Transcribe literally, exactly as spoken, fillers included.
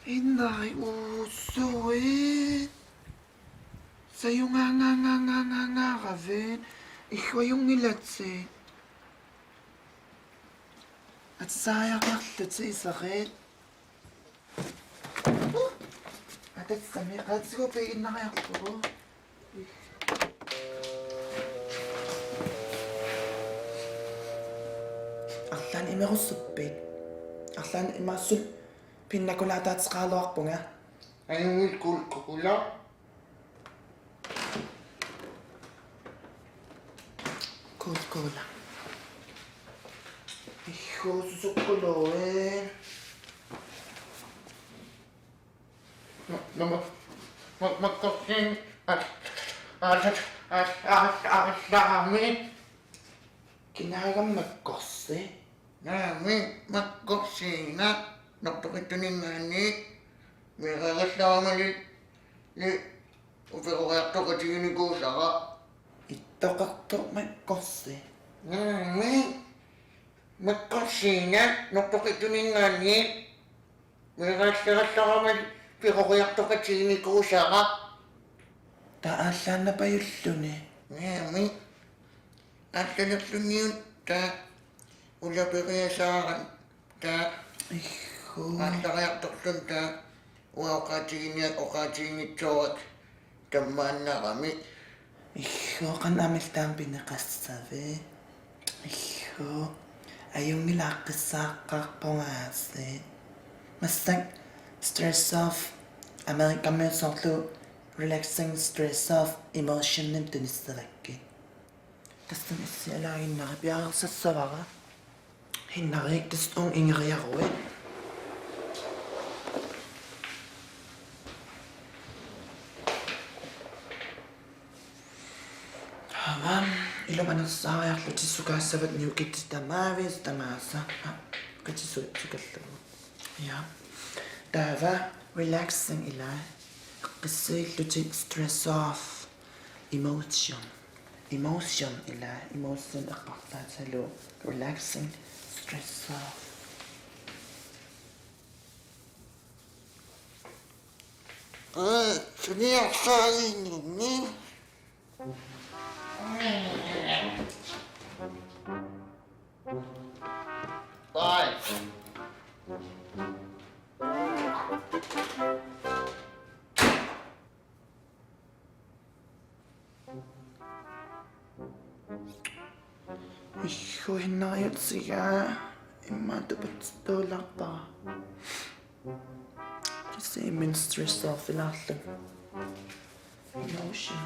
Innari uussuit. Sajugaangaangaangaangaangaaraviit. Igguajunngilatit. Atisariaqarlutit iserit. Atassami qatsigu piginnariarlugu. Arlaannik imerussuppit? Arlaannik imaassuseq pinnakulaateqaraluarpunga. Ajunngikkukula. Coca-Cola. Igguususukkulu. Nama, ma, makkorsiin, a, a, a, a, a, a, a, mi. Kinaagami makkorsi? Naamik, makkorsiina, Nortoqittuningaanniit, meeraagallarama li, li, uperoriartoqatiginikuusara. Ittoqartoq makkorsi? Naamik, makkorsiina, Nortoqittuningaanniit, meeraagallarama li, uperoriartoqatiginikuusara. Taava aallaannapajulluni? Naamik, aallalerluniuna taava ulaperiasaarami taava. Iggu. Aallariartorluni taava uanga oqaatiginiak oqaatiginngitsooraka tammaannarami. Iggu, qanoq aamma illit taama pineqassavit? Iggu. Ajunngilaq, aaqqissaaqqaarpunga aasiit. Massakkut stress off, Amerikamiut soorlu relaxing stress off emotionimik tunissavakkit. Tassani issialaaginnarpara, piareersassavara. Innari, tassa uunga ingeriaruit. Aamma, ilumut anersaariarlutit sukaassavat niukitit tamaavisa tamaasa. Aa, qitisu-, sukallugu. Ja. Taava relaxing ilaa. Eqqissuillutit stress off. Emotion. Emotion ilaa. Emotion eqqarsaatigalugu relaxing stress off. Aa, suniarsaaginnginni. Bye. Iggu, innariutsiga immaqa tupattuulaarpara. Tassa imminut stress off-ilaarlugu. Emotion.